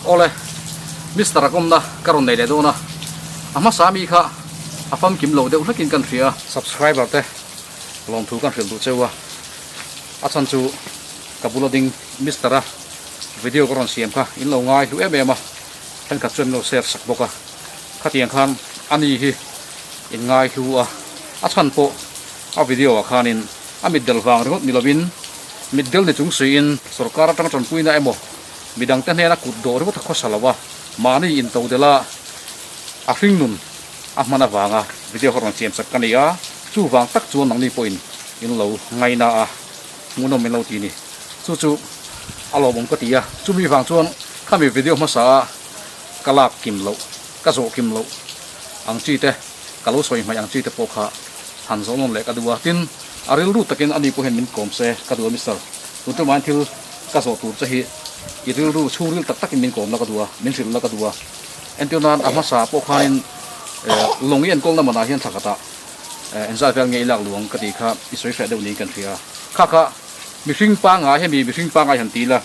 Awle, Mister a kawmna ka rawn nei leh dawn a, a hmasa mi kha a famkim lo deuh hlekin kan hria a. Subscriber te lawmthu kan hrilh duh cheu a, a chhan chu ka bula ding Mister a video ka rawn siam kha in lo ngai hlu em em a, thenkhat chuan min lo share sak bawk a, khatiang khan ani hi in ngai hlu a, a chhan pawh a video ah khanin a mitdel vang ringawt ni lovin mitdel ni chung suiin sorkar atanga tanpuina emaw midangte hnena kut dawh ringawt a khawsa lo a, mahni intodela a hringnun a hman avanga video kha rawn siam sak ka ni a, chuvang tak chuan nangni pawhin in lo ngaina a, hmuhnawm in lo ti ni. Chu chu a lawmawm ka ti a, chumi vang chuan khami video hmasa a ka lak kim loh, ka zawh kim loh ang chi te, ka lo sawi hmaih ang chi te pawh kha han zawh nawn leh ka duh a, tin a rilru takin ani pawh hian min kawm se ka duh a Mister, tun tumah hian thil ka zawh tur che hi i rilru chhungril tak takin min kawm la ka duh a, min hrilh la ka duh a, entir nan a hmasa pawh khanin lawng i enkawlna manah hian thla khatah engzat vel nge i lak luang ka tih kha i sawi hreh deuh niin kan hria a, kha kha mihring pangngai hemi mihring pangngai han ti ila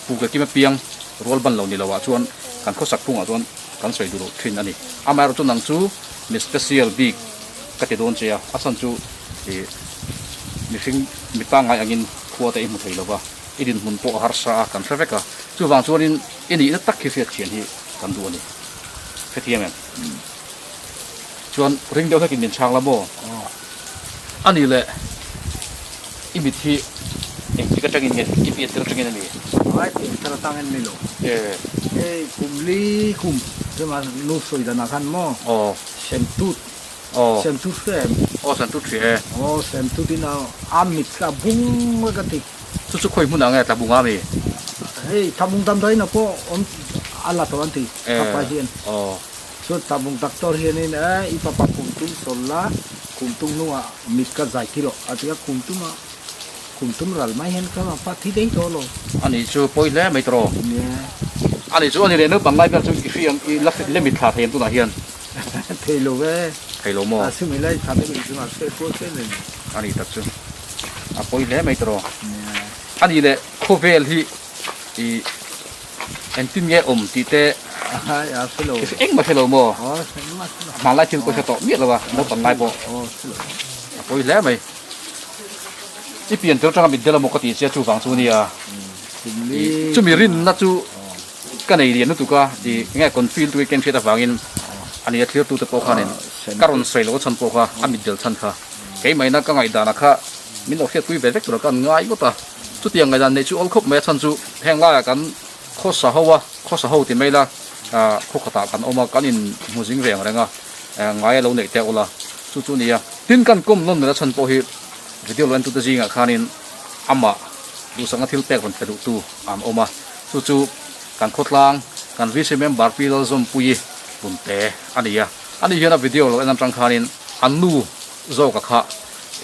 Pu Kakima piang rual ban lo ni lo ah chuan kan khawsak phungah chuan kan sawi duh loh thin a ni. Amaherawh chu nang chu mi special bik ka ti dawn che a, a chhan chu ih mihring mi pangngai angin khua te i hmu thei lo va, i dinhmun pawh a harsa a kan hre vek a, chuvang chuanin i nihna tak hi hriat thian hi kan duh a ni. Hrethiam em? Chuan ring deuh hlekin min chhang la maw? A ni le, i mit hi engtik atangin nge i pian tir atangin a ni? Ai pian tir atangin ni lo. Hei kum li kum chuma nu sawi danah khan maw sentut sentut hria em? Aw sentut hria e. Aw sentut in a mit kha a bung vek a ti. Chu chu khawi hmunah nge tlabunga mi? Hei tlabung damdawiin ah pawh awm a la tawh an ti thapa hian. Chuan tlabung doctor hianin e i papa kum tum sawl la, kum tum hnungah mit ka zai thi loh a ti a, kum tuma kum tum ral mai hian ka pa thi daih tawh lo. Ani chu pawi hle mai tawh. Nia. Ani chu ani leh naupang lai vel chu i hri ang i la la mit thla thei ang tunah hian. Thei lo ve. Thei lo maw? A sumi lai thla deuh in chungah hriat kual chen reng. Ani tak chu a pawi hle mai tawh. Nia. Ani leh khawvel hi i Engtin nge awm tih te engmah hre lo maw? Hmanlai thil pawh hre tawh miah lo a, naupang ngai pawh a pawi hle mai. I pian tel atanga mitdel amaw ka tih che chuvang chu nia. Chumi rinna chu ka nei lian lutuk a, ih enge confield tu ken hriat avangin a nia thlir tute pawh khanin ka rawn sawi loh chhan pawh kha a mitdel chhan kha keimahina ka ngaihdanah kha min lo hriatpui ve vek tura ka an ngai ngawt a. Chutiang ngaihdan neih chu awl khawp mai a chhan chu heng laiah kan khawsa ho a, khawsa ho ti mai ila khaw khatah kan awm a, kan inhmu zing reng reng a, ngai a lo neih teh ula chu chu a ni a. Tin kan kawm nawn mela chhan pawh hi video lo entute zingah khanin amah duhsakna thil pek rawn pe duhtu an awm a, chu chu kan khawtlang kan VC member Pi Lalzawmpuii Punte a ni a. Ani hian a video lo en atang khanin an nu zawka kha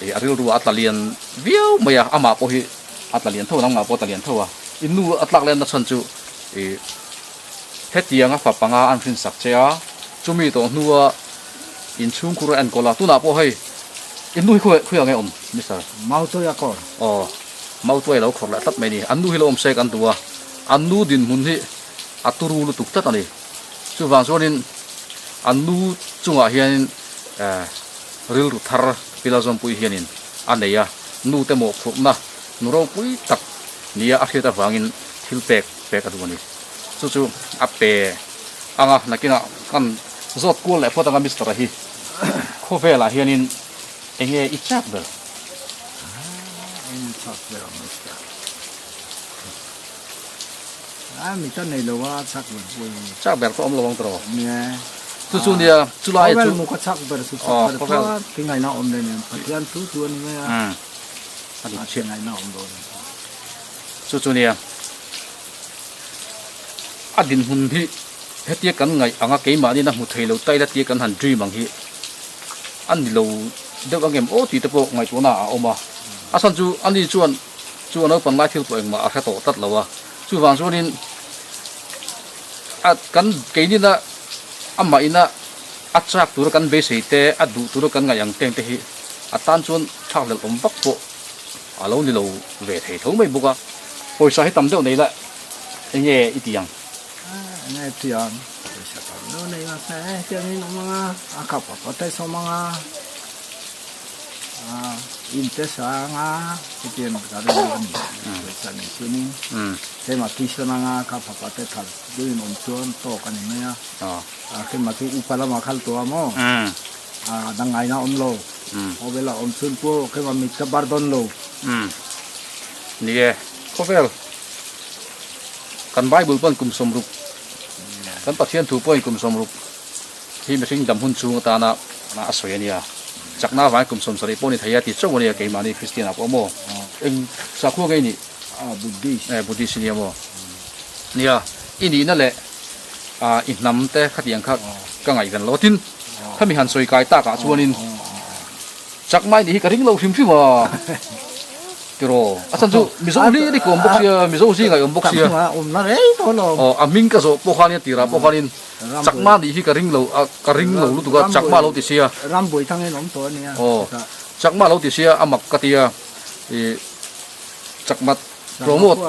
Ih a rilru a tla lian viau mai a, amah pawh hi a tla lian tho a, nangmah pawh a tla lian tho a. I nu a tlak lenna chhan chu ih hetiang a fa panga an hrinsak che a, chumi tawh hnua inchhungkhur a enkawl a, tunah pawh hei i nu hi khawiah nge awm Mister? Mautuai a kawr. Aw, Mautuai a lo khawr leh tlat mai a ni. An nu hi lo awm se kan duh a, an nu dinhmun hi a turu lutuk tlat a ni. Chuvang chuanin an nu chungah hianin eh. Rilru thar Pila Zawmpui hianin a nei a, nu te mawhphurhna nu ropui tak nia a hriat avangin thil pek pek a duh a ni. Chu chu a pe ang a, nakinah kan zawt kual leh phawt ang a Mister-a hi khawvelah hianin enge i chak ber? Eng i chak ber ang Mister? A mit a nei lo a, chak ber pawh i. Chak ber pawh awm lo ang tawh. Nia. Chu chu nia, chu lai chu. Khawvel mu ka chak ber chu chak ber chuan ti ngaihna awm hle nen Pathian thu thu a ni mai a. A dik chiah. Ngaihna awm dawn. Chu chu nia. A dinhmun hi hetia kan ngaih ang a keimahni na hmu thei lo taila tia kan han dream ang hi a ni lo deuh ang em aw tih te pawh ngaihtuahna a awm a. A chhan chu ani chuan Chu a naupang lai thil pawh engmah a hre tawh tlat lo a, chuvang chuanin a kan keinina amah ina a chak tura kan beisei te, a duh tura kan ngaih ang teng te hi a tan chuan thlakhlelh awm vak pawh a lo ni lo ve thei tho mai bawk a. Pawisa hi tam deuh nei la enge i ti ang? Enge tiang pawisa tam deuh nei mahse hetiang in awm ang a, a kap a pate sawm ang a, ah in te sang a hetiang ka ring a ni pawisa nei chuanin tlema tuisawn ang a kap a pate thal deuh in awm chuan tawk a ni mai a, a tlema chu upa lamah khal tawh a maw ah dang ngaina awm lo khawvel a awm chhun pawh tlema mit ka bar dawn lo. Ni e khawvel. Kan Bible pawn kum 60, kan Pathian thu pawhin kum 60 hi mihring dam hun chhung atana a sawi a nia. Chakna avangin kum 70 pawh ni thei a ti chauh a nia keimahni Kristian ah pawh maw? Eng sakhua nge i nih? Buddhist. Eh Buddhist i nia maw? Nia, i nihna leh i hnam te khatiang kha ka ngaihven lo a tin khami han sawi kai takah chuanin Chakmai nih hi ka ring lo hrim hrim a, tiraw? A chhan chu Mizo hlir i kawm bawk sia, Mizo zingah i awm bawk sia. Aw, a hming ka zawh pawh khanin a tirah pawh khanin Chakma nih hi ka ring lo, ka ring lo lutuk a, Chakma lo ti sia. Aw, Chakma lo ti sia a mak ka ti a, i Chakma promote,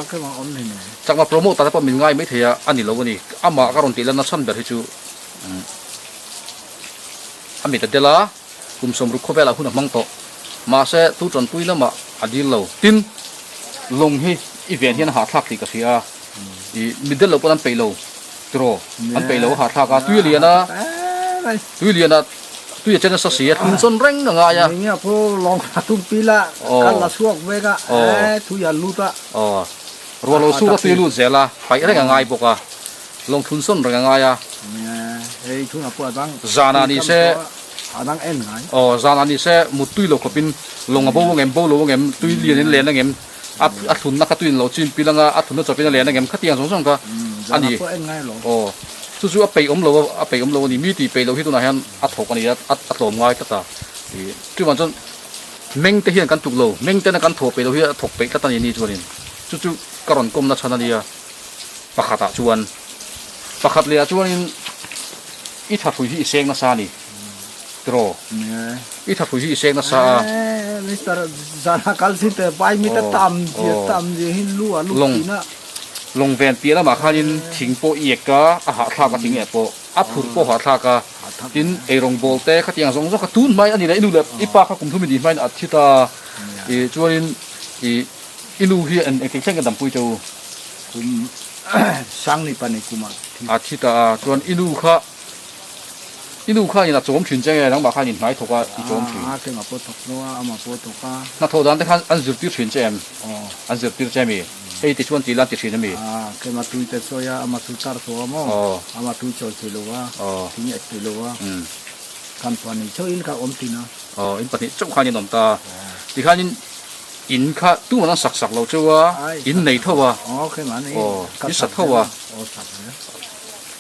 Chakma promote ah te pawh min ngai maithei a, a ni lo a ni. Amah ka rawn tih lanna chhan ber hi chu a mit a del a. Kum 60 khawvelah hun a hmang tawh. Mahse, tu tanpui lamah a dil lo. Tin, lawng hi i ven hian a hahthlak tih ka hria a. I mitdel loh pawn an peih lo tiraw? An peih lo a hahthlak a. Tui a lian a, tui lian a, tui a chen nasa si a, thlun chawn reng a ngai a. Enge pawh lawng kha tum pil a, kal la chhuak vek a, tui a lut a. Aw, ruah lo sur a tui a lut zel a, paih reng a ngai bawk a. Lawng thlun sawn reng a ngai a. Zanah ni se Aw zanah ni se mut tui lo khawpin lawng a bo ang em, bo lo ang em, tui lian in len ang em, a a thlunna kha tui in lo chin pil ang a, a thlunna chawpin a len ang em khatiang zawng zawng kha a ni. Aw chu chu a peih awm lo a, a peih awm lo a ni. Mi tih peih loh hi tunah hian a thawk a ni a, a tlawm ngai tlat a. Ih chuvang chuan meng te hian kan tuk lo, meng tena kan thawh peih loh hi a thawk peih tlat a ni ni chuanin chu chu ka rawn kawmna chhan a nia. Pakhatah chuan, pakhat lehah chuanin i thahrui hi i seng nasa a ni tiraw? I thahrui hi i seng nasa a. Lawng lawng ven piah lamah khanin thing pawh i ek a, a hahthlak a thing eh pawh, a phur pawh hahthlak a, tin eirawng bawl te khatiang zawng zawng kha tun hmain a ni leh i nu leh i pa kha kum thum i nih hmain a thi ta i chuanin i I nu hi engtik thleng ka dampui che u? Kum sang ni pahnih kum ah thi. A thi ta a, chuan i nu kha i nu kha in a chawm thin che nge nangmah khan in hnai thawk a i chawm thin? A kengah pawh thawk lo a, amah pawh thawk a. Hnathawh dan te khan an zirtir thin che em? An zirtir che mi? Hei ti chuan ti la an ti thin a mi? A kengah tui te sawi a, amah chu tar tawh a maw? Amah tui chawi thei lo a, thing ek thei lo a, kan pahnih chauhin ka awm thin a. Aw, in pahnih chauh khan in awm ta. Tikhanin In kha tuman an sak sak lo cheu a, in nei tho a, aw in sa tho a,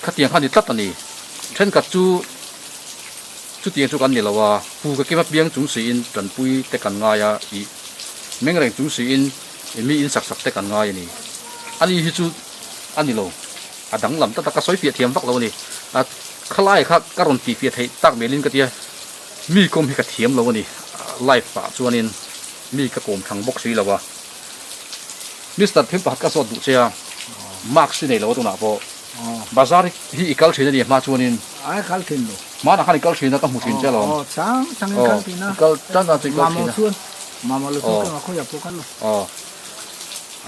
khatiang kha ni tlat a ni. Thenkhat chu chutiang chu kan ni lo a, pu ka kim apiang chung siin tanpui te kan ngai a, ih meng reng chung siin mi in sak sak te kan ngai a ni. Ani hi chu a ni lo, a danglam tlat a, ka sawi fiah thiam vak lo a ni. A khalai kha ka rawn tih fiah theih tak melhin ka tia, mi kawm hi ka thiam lo a ni, life ah chuanin. Mi ka kawm thlang bawk si lo a. Mister thil pakhat ka zawt duh che a, mask i nei lo a tunah pawh. Bazar hi i kal thin a ni hma chuanin. Ai kal thin lo. Hmanah khan i kal thin a ka hmu thin che alawm. Aw chang chang in kal thin a. I kal tan tan chu i kal thin a. Mamawh chuan mamawh lo chu ka khawiah pawh kal lo. Aw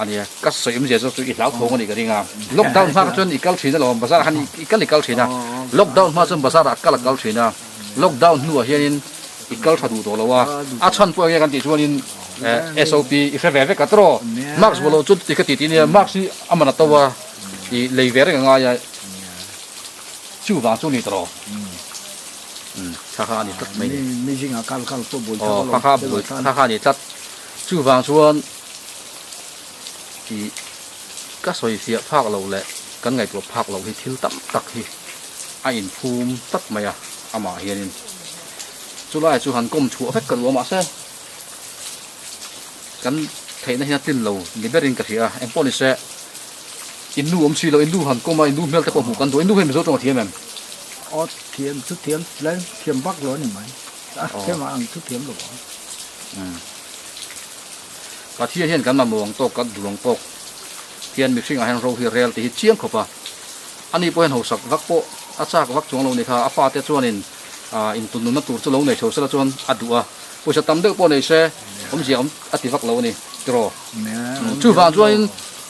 ania ka sawi awmzia zawk chu i hlauthawng a nih ka ring a. Lockdown hma kha chuan i kal thin alawm bazar ah khan i kal i kal thin a. Lockdown hma chuan bazar ah kal a kal thin a. Lockdown hnuah hianin i kal tha duh tawh lo a, a chhan pawh enge kan tih chuanin SOP i hre ve vek a tawh mask buah loh chu ti kha ti tih nia mask hi a man a to a i lei ve reng a ngai a chuvang chu ni tawh kha kha a ni tlat mai ni aw kha kha bul kha kha a ni tlat chuvang chuan i ka sawi fiah phak loh leh kan ngaihtuah phak loh hi thil tam tak hi a inphum tlat mai a amah hianin chulai chu han kawm chhuah vek ka duh a mahse kan theihna hian a tlin lo ni berin ka hria a engpawh ni se in nu awm si lo in nu han kawm a in nu hmel te pawh hmuh kan duh a in nu hian mizo tawng a thiam em? Aw thiam chu thiam tlem thiam vak lo a ni mai a thiam ang chu thiam lo ang. Pathian hian kan mamawh ang tawk kan duh ang tawk hian mihringah hian ro hi rel tih hi chiang khawp a. Ani pawh hian hausak vak pawh a chak vak chuang lo ni kha, a fate chuanin intunnunna tur chu lo nei chho sela chuan a duh a, pawisa tam deuh pawh nei se awmzia awm a ti vak lo a ni tiraw. Chuvang chuanin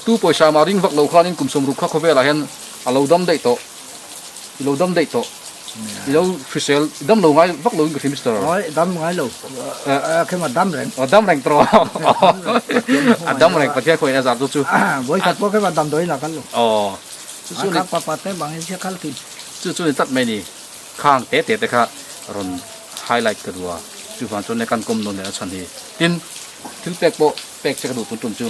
tu pawisa mah ring vak lo khanin kum sawmruk kha khawvelah hian a lo dam daih tawh, i lo dam daih tawh, i lo hrisel, i dam lo ngai vak loin ka hria Mister. Awi dam ngai lo, khema dam reng. Aw dam reng tiraw, a dam reng Pathian khawiah a zar chu chu. Vawikhat pawh khema damdawiin a kal lo. Aw. Chu chu ni papa te bangin sia khal thin. Chu chu ni tlat mai ni. Khang te te te kha rawn highlight ka duh a. Chuvang chuan kan kawm nawn leh a chhan hi. Tin, thil pek pawh pek che ka duh tun tum chu.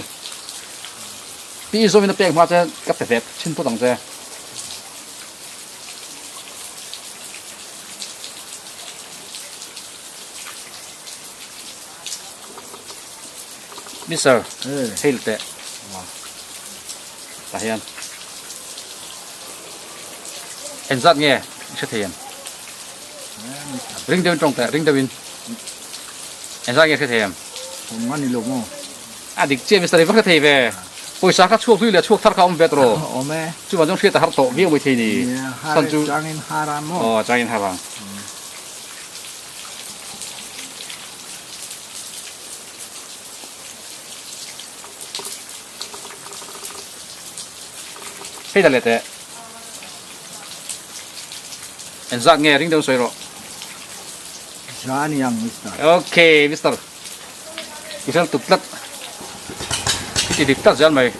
Pi zawmin a pek hma che ka pe ve chhin phawt ang che. Mister, hei la teh. Tah hian engzat nge i hre thei em? Ring deuhin tawng teh, ring deuhin. Engzat nge i hre thei em? Awm a ni lo maw? A dik chiah Mister i va hre thei ve. Pawisa kha chhuak hlui leh chhuak thar kha a awm ve tawh. Awm e. Chuvang chuan hriat a har tawh viau mai thei ni. Har e changin har a maw? Aw changin har ang. Hei ta leh teh. Engzat nge ring deuh sawi rawh. Za ni ang Mister. Okay Mister. I hre tuk tlat. I ti dik tlat zel mai.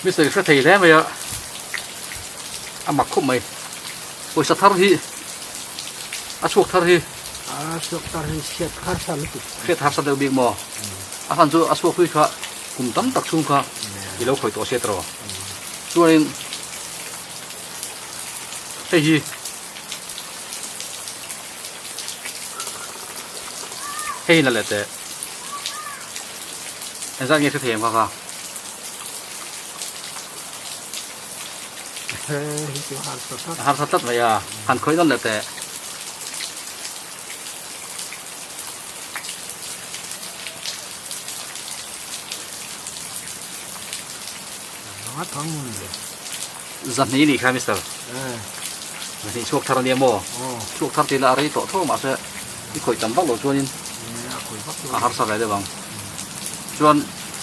Mister i hre thei hle mai a. A mak khawp mai. Pawisa thar hi a chhuak thar hi. A chhuak thar hi hriat harsa lutuk. Hriat harsa deuh bik maw? A hlan chu a chhuak hlui kha kum tam tak chhung kha i lo khawih tawh sia tawh. Chuanin hei hi hei hi la leh teh. Engzat nge hre thei ang kha kha? A harsa tlat mai a, han khawih nawn leh teh. Zahni nih kha Mister. Zahni chhuak thar ania maw? Chhuak thar tih lah a rei tawh tho mahse i khawih tam vak lo chuanin a harsa ve deuh ang. Chuan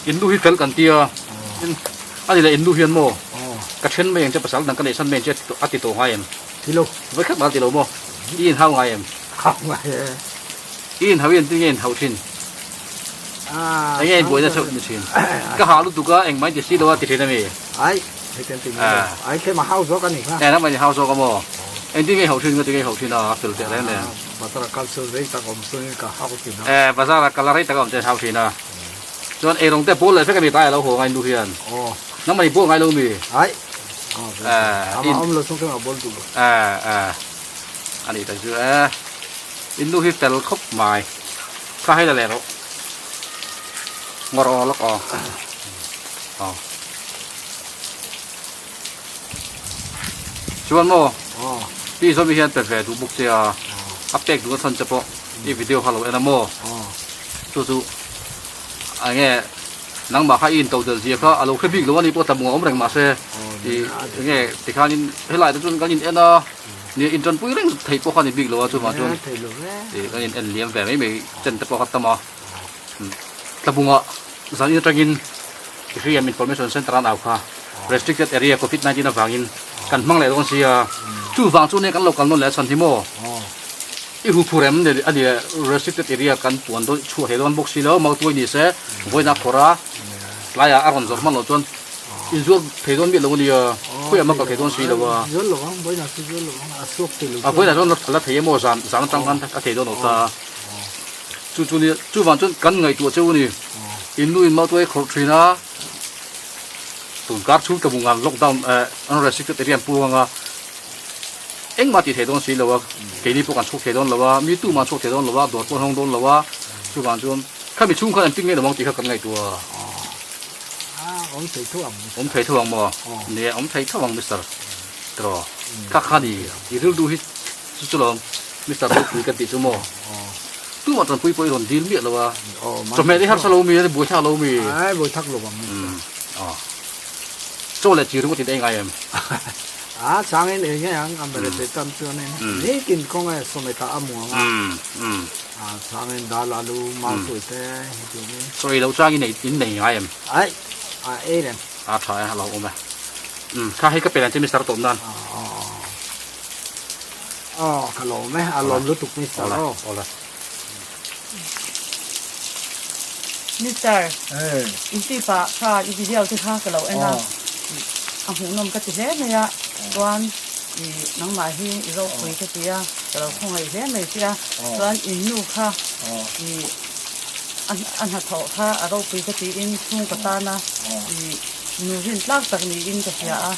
in nu hi fel kan tia a ni leh in nu hian maw ka then mai ang che pasal dang ka neih san mai ang che a ti tawh ngai em? Ti lo. Vawi khat mah a ti lo maw? I inhau ngai em? Hau ngai e. I inhau i entir nge inhau thin? Eng nge inbuaina chauh ni thin? Ka hah lutuk a engmah in ti si lo a ti thin a mi? Ai, hei kan ti mai lo. Ai tlem a hau zawk a ni kha. Eng nangmah in hau zawk a maw? Engtin nge i hauh thin nga ti nge i hauh thin a a fel teh reng nen. Bazar a kal chu rei tak awm chuan ka hau thin a. Eh bazar a kal a rei tak awm chuan hau thin a. Chuan eirawng te bawl leh vek a mi tlai a lo haw ngai nu hian. Aw. Nangmah i bawl ngai lo mi? Ai. Eh. Amah awm lo chung chuan a bawl duh lo. Eh eh. A nih tak chu eh. In nu hi fel khawp mai. Kha hei la leh rawh. Ngawr aw lawk aw. Aw. Chuan maw pi zawmi hian pe ve duh bawk che a, a pek duh a chhan che pawh i video kha lo en a maw? Chu chu eng nge nangmah kha i into del zia kha a lo hre bik lo a ni pawh tlabung a awm reng mahse i eng nge tikhanin helai te chuan kan in en a ni intanpui reng theih pawh kha ni bik lo a chuvang chuan i kan in en liam ve mai mai chen te pawh kha tam a tlabunga zan in atangin Hriam Information Centre an au kha Restricted Area Covid 19 avangin kan hmang leh dawn sia chuvang chu nia kan lo kal nawn leh a chhan hi maw i hu phur em a ni Restricted Area kan puan dawn chhuah thei dawn bawk si lo mautuai ni se vawiin a khawrh a tlaiah a rawn zawrh hman loh chuan inzuar thei dawn miah lo a nia khawiah mah kal thei dawn si lo a a vawiinah chuan a la thei emaw zan zan atang khan a thei dawn lo ta. Chu chu nia, chuvang chuan kan ngaihtuah cheu a ni. In nu in mautuai khawrh thin a, tun kar chhung ka bungan lockdown eh unrestricted area an pu ang a, engmah tih theih dawn si lo a, keini pawh kan chhuak thei dawn lo a, mi tumah an chhuak thei dawn lo a, dawr pawh an hawng dawn lo a, chuvang chuan khami chhung khan an tin ngei lo ang tih kha kan ngaihtuah a. Awm thei tho ang. Awm thei tho ang maw? Nia, awm thei tho ang Mister. Tiraw? Kha kha ni, i rilru hi Chu chu lawm Mister Ropui ka tih chu maw? Tumah tanpui pawh i rawn dil miah lo a. Chawhmeh i harsa lo mi, buaithlak lo mi. Ai buaithlak lo ang. Aw. Chaw leh chi ringawt in ei ngai em? A chang in ei ngei ang, a mere te tan chuan in nitin kawng e sawmeta a mu ang a, a chang in dal alu mau tui te hetiang in. Chaw ei loh chang in ei in nei ngai em? Aih, a ei reng. A tha e, a lo awm e. Umm, kha hei ka pe dan che Mister tawp nan. Aw, ka lawm e, a lawm lutuk Mister aw. Awle. Mister, inti pah kha i video te kha ka lo en a, a hmuhnawm ka ti hle mai a, chuan i nangmah hi i ropui ka ti a, ka lo khawngaih hle mai che a, chuan in nu kha i a hnathawh kha a ropui ka tiin chhungkaw tana i nu rin tlak tak niin ka hria a,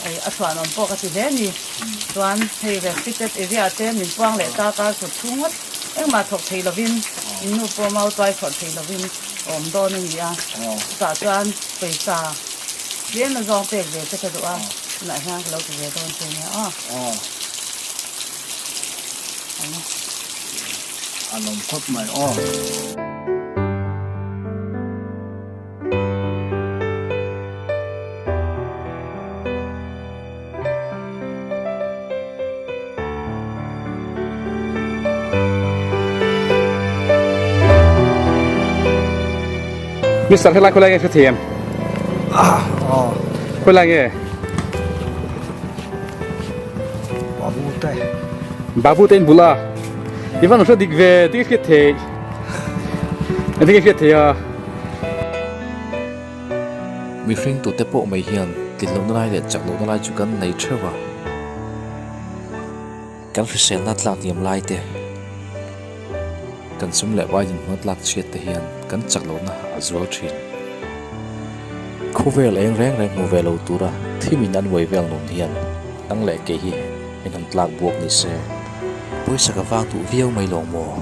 hei a chhuanawm pawh ka ti hle a ni, chuan hei restricted area te min puang leh ta kar kut chhung ngawt. Engmah thawk thei lovin in nu pawh mau tuai phawrh thei lovin a awm dawn a ni a, chutah chuan pawisa tlem a zawng pek ve che ka duh a, tunah hian ka lo ti ve dawn che nia aw. A lawm khawp mai aw. Mister helai khawilai nge hre thei em? Khawilai nge? Babu te. Babu te in bula. I van hre dik ve, dik hriat thei. Dik hriat thei a. Mihring tute pawh mai hian tlinlohna lai leh chaklohna lai chu kan nei theuh a. Kan hriselna tlak hniam lai te, kan sum leh vai dinhmun tlak chhiat te hian kan chaklohna a zual thin. Khawvel eng reng reng hmu ve lo tura thimin an uai vel nun hian nang leh kei hi min han tlak buak ni se. Pawisa ka vang duh viau mai lawng maw?